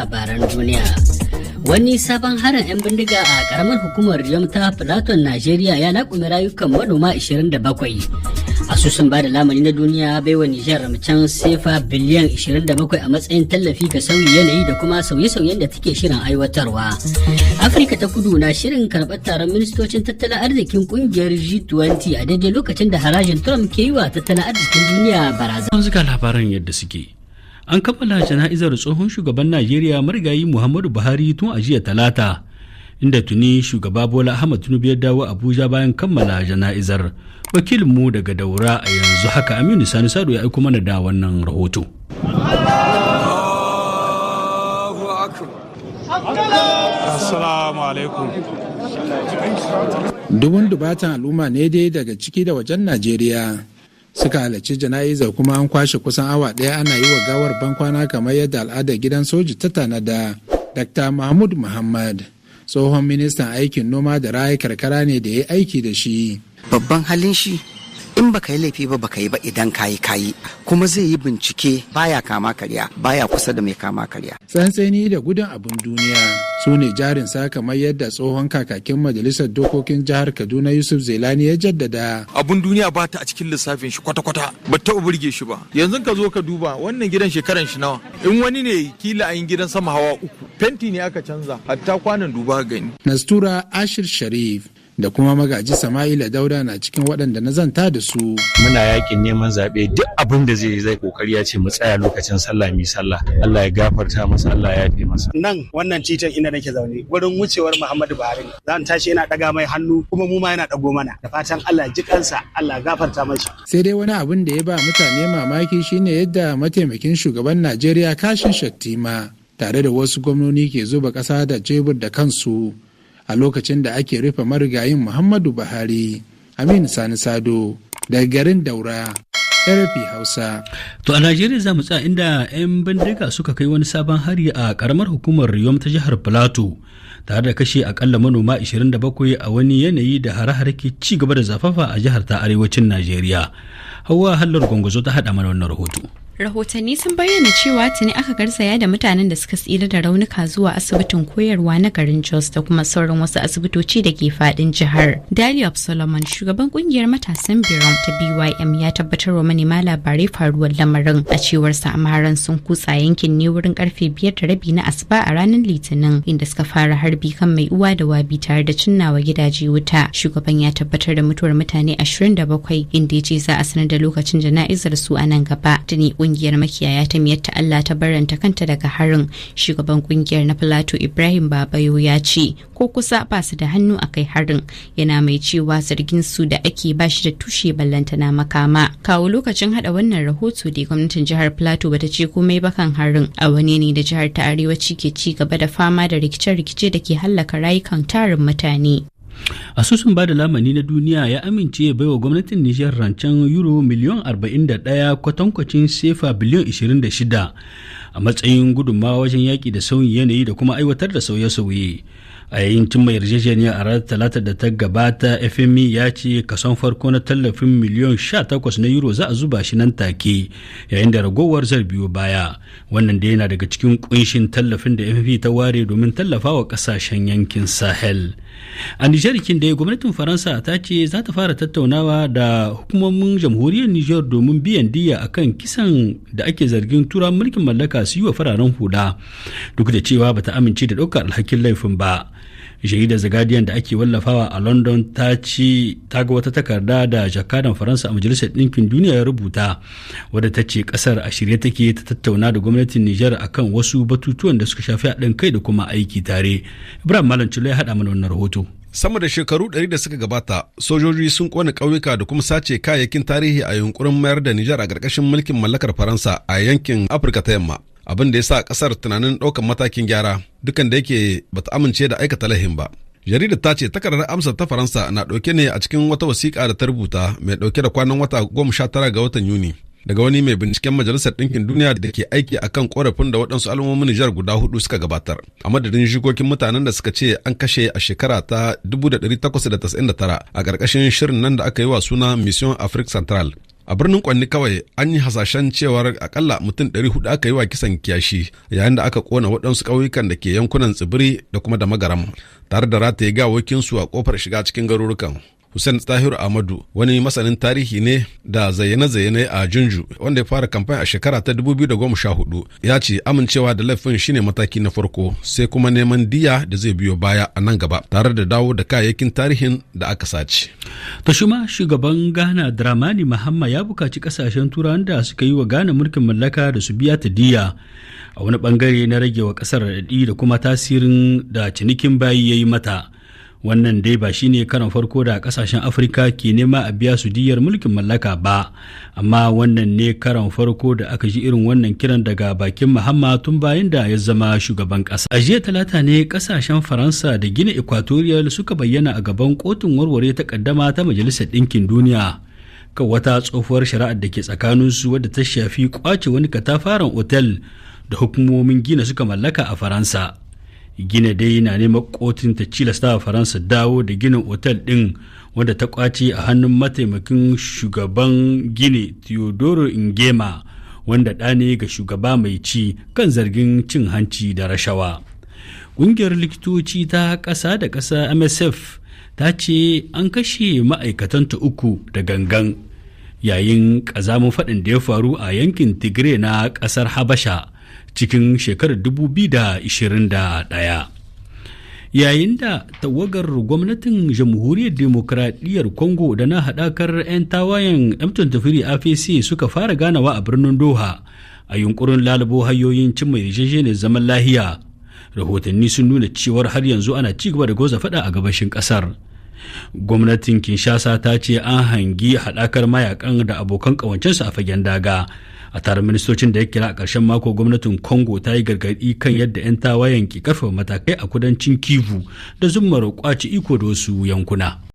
Labaran duniya. Wani sabon harin 'yan bindiga a karamar hukumar Riyom ta Plateau, Najeriya ya laƙume rayukan manoma 27. Asusun ba da lamani na duniya baiwa Nijar ramcen sefa biliyan 27 a matsayin tallafi ga sauyi yanayi da kuma sauye-sauyen da take shirin aiwatarwa. Afirka ta Kudu na shirin karɓar taron ministocin tattalin arzikin kungiyar G20 a daidai lokacin da harajin Trump ke yi wa tattalin arzikin duniya barazana. Yanzu ga labaran yadda suke. An kammala jana'izar tsohon shugaban Najeriya marigayi Muhammadu Buhari tun a jiya Talata, inda tuni Shugaba Bola Ahmad Tinubu ya dawo Abuja bayan kammala jana'izar. Wakilinmu daga Daura a yanzu haka, Aminu Sani Sado, ya aiko mana da wannan rahoto. Assalamu alaikum. Dubun dubatan al'umma ne dai daga ciki da wajen Najeriya suka halarci jana'izar, kuma an kwashe kusan awa ɗaya ana yi wa gawar bankwana kamar yadda al'adar gidan soji ta tanada. Dr. Mahmud Muhammad tsohon ministan aikin noma da raya karkara ne da ya aiki da shi. Babban halin shi, in baka yi laifi ba baka yi ba, idan kayi kayi, kuma zai yi bincike, baya kama karya, baya kusa da mai kama karya. Tsantseni da gudun abin duniya su ne jarinsa, kamar yadda tsohon kakakin majalisar dokokin jihar Kaduna, Yusuf Zelani, ya jaddada. Abun duniya ba ta a cikin lissafin shi kwata-kwata, ba ta burge shi ba. Yanzu ka zo ka duba wannan gidan, shekaran shi nawa? In wani ne kila an gidan sama hawa uku, fenti ne aka canza, hatta kwanan duba gani. Nastura Ashir Sharif da kuma Magaji Sama'ila Dauda na cikin waɗanda na zanta da su. Muna yakin neman zaɓe, duk abin da zai zai kokari ya ce mu tsaya lokacin sallah mu sallah. Allah ya gafarta masa, Allah ya yafe masa. Nan wannan titin inda nake zaune, wurin wucewar Muhammadu Buhari ne. Zan tashi yana ɗaga mai hannu, kuma mu ma yana ɗago mana. Da fatan Allah ji kansa, Allah gafarta mashi. Sai dai wani abin da ya ba mutane mamaki shine yadda mataimakin shugaban Najeriya, Kashim Shettima, tare da wasu gwamnoni ke zuba ƙasa da jebur da kansu a lokacin da ake rufe marigayin Muhammadu Buhari. Aminu Sani Sado daga garin Daura, RFI Hausa. To, a Najeriya za mu tsaya, inda 'yan bindiga suka kai wani sabon hari a karamar hukumar Riyom ta jihar Plateau tare da kashe akalla manoma 27 a wani yanayi da hare-hare ke ci gaba da zafafa a jihar ta arewacin Najeriya. Hawa Hallar Gwangwazo ta haɗa mana wannan rahoto. Rahotanni sun bayyana cewa tuni aka garzaya da mutanen da suka tsira da raunuka zuwa asibitin koyarwa na garin Jos da kuma sauran wasu asibitoci da ke fadin jihar. Daliop Solomon, shugaban kungiyar matasan Birom ta BYM, ya tabbatar wa manema labarai faruwar lamarin. A cewar sa, maharan sun kutsa yankin ne wurin karfe 5:30 na asuba a ranar Litinin, inda suka fara harbi kan mai uwa da wabi tare da cinnawa gidaje wuta. Shugaban ya tabbatar da mutuwar mutane 27, inda ya ce za a sanar da lokacin jana'izar su a nan gaba. Tuni kungiyar makiyaya ta Miyatta Allah ta barranta kanta daga harin. Shugaban kungiyar na Plateau, Ibrahim Babayo, ya ce ko kusa ba su da hannu a kai harin, yana mai cewa zargin su da ake ba shi da tushe ballantana makama. Kawo lokacin hada wannan rahoto da, gwamnatin jihar Plateau bata ce komai ba kan harin, a wani ne da jihar ta arewaci ke ci gaba da fama da rikice-rikice da ke hallaka rayukan tarin mutane. Asusun bada lamani na duniya ya amince ya baiwa gwamnatin Nijar rancen euro miliyan 41, kwatankwacin sefa biliyan 26, a matsayin gudunmawa wajen yaƙi da sauyin yanayi da kuma aiwatar da sauye-sauye. A yayin cimma yarjejeniya a ranar Talata da ta gabata, FMI ya ce kason farko na tallafin miliyan 18 na euro za a zuba shi nan take, yayin da ragowar zai biyo baya. Wannan da yana daga cikin kunshin tallafin da FMI ta ware domin tallafawa kasashen yankin Sahel. A Nijar kin da, gwamnatin Faransa ta ce za ta fara tattaunawa da hukumomin jamhuriyar Nijar domin biyan diya akan kisan da ake zargin tura mulkin mallaka su yi wa fararen hula, duk da cewa bata amince da ɗaukar alhakin laifin ba. Jaridar The Guardian da ake wallafawa a London ta ce ta ga wata takarda da jakadan Faransa a Majalisar Ɗinkin Duniya ya rubuta, wadda ta ce ƙasar a shirye take ta tattauna da gwamnatin Nijar akan wasu batutuwan da suka shafi haɗin kai da kuma aiki tare. Ibrahim Malam Cilo ya haɗa mana wannan rahoto. Sama da shekaru 100 da suka gabata, sojoji sun kone ƙauyuka da kuma sace kayayyakin tarihi a yunkurin mayar da Nijar a ƙarƙashin mulkin mallakar Faransa a yankin Afirka ta Yamma. Abin da ya sa ƙasar tunanin ɗaukar matakin gyara, dukan da yake bata amince da aikata laihin ba. Jaridar ta ce takardar amsar ta Faransa na ɗauke ne a cikin wata wasiƙa da ta rubuta mai ɗauke da kwanan wata 19 ga watan Yuni. daga wani mai binciken Majalisar Ɗinkin Duniya da ke aiki akan korafin da waɗansu al'ummomin Nijar guda hudu suka gabatar. A madadin jikokin mutanen da suka ce an kashe a shekara ta 1899 a ƙarƙashin shirin nan da aka yi wa suna Mission Afrique Central. A birnin Kwanni kawai an yi hasashen cewar akalla mutum 400 aka yi wa kisan kiyashi yayin da aka kona waɗansu ƙauyukan da ke yankunan Tsibiri da kuma da Magaram tare da rataye gawakinsu a kofar shiga cikin garurukan. Hussein Tahiru Ahmadu wani masanin tarihi ne da zayyane-zayyane a Junju wanda ya fara kamfani a shekara ta 2014, ya ce amincewa da laifin shine mataki na farko, sai kuma neman diya da zai biyo baya a nan gaba tare da dawo da kayayyakin tarihin da aka sace. To shi ma shugaban Ghana Dramani Mahama ya bukaci kasashen Turawan da suka yi wa Ghana mulkin mallaka da su biya ta diya a wani bangare na rage wa kasar raɗaɗi da kuma tasirin da cinikin bayi ya yi mata. Wannan dai ba shine karon farko da kasashen Afirka ke nema a biya su diyar mulkin mallaka ba, amma wannan ne karon farko da aka ji irin wannan kiran daga bakin Mahama tun bayan da ya zama shugaban kasa. A jiya Talata ne kasashen Faransa da Gina Equatorial suka bayyana a gaban kotun warware takaddama ta Majalisar Ɗinkin Duniya kan wata tsohuwar shari'ar da ke tsakaninsu wadda ta shafi kwace wani katafaren otel da hukumomin Gina suka mallaka a Faransa. Gina dai na neman kotun ta cilasta wa Faransa dawo da ginin otal din wanda ta kwace a hannun mataimakin shugaban Gini Teodoro Nguema, wanda ɗa ne ga shugaba mai ci, kan zargin cin hanci da rashawa. Ƙungiyar likitoci ta ƙasa da ƙasa MSF ta ce an kashe ma'aikatanta uku da gangan yayin ƙazamin faɗin da ya faru a yankin Tigray na ƙasar Habasha cikin shekarar 2021. Yayin da tawagar gwamnatin Jamhuriyar Demokradiyyar Congo da na haɗakar 'yan tawayen M23 AFC suka fara ganawa a birnin Doha a yunkurin lalubo hanyoyin cimma yarjejeniyar zaman lahiya, rahotanni sun nuna cewar har yanzu ana ci gaba da gwabza faɗa a gabashin ƙasar. Gwamnatin Kinshasa ta ce an hangi haɗakar mayakan da abokan ƙawancensu a fagen daga. A taron ministocin da ya kira a ƙarshen mako, gwamnatin Congo ta yi gargaɗi kan yadda 'yan tawayen ke karfafa matakai a kudancin Kivu da zummar kwace iko da wasu yankuna.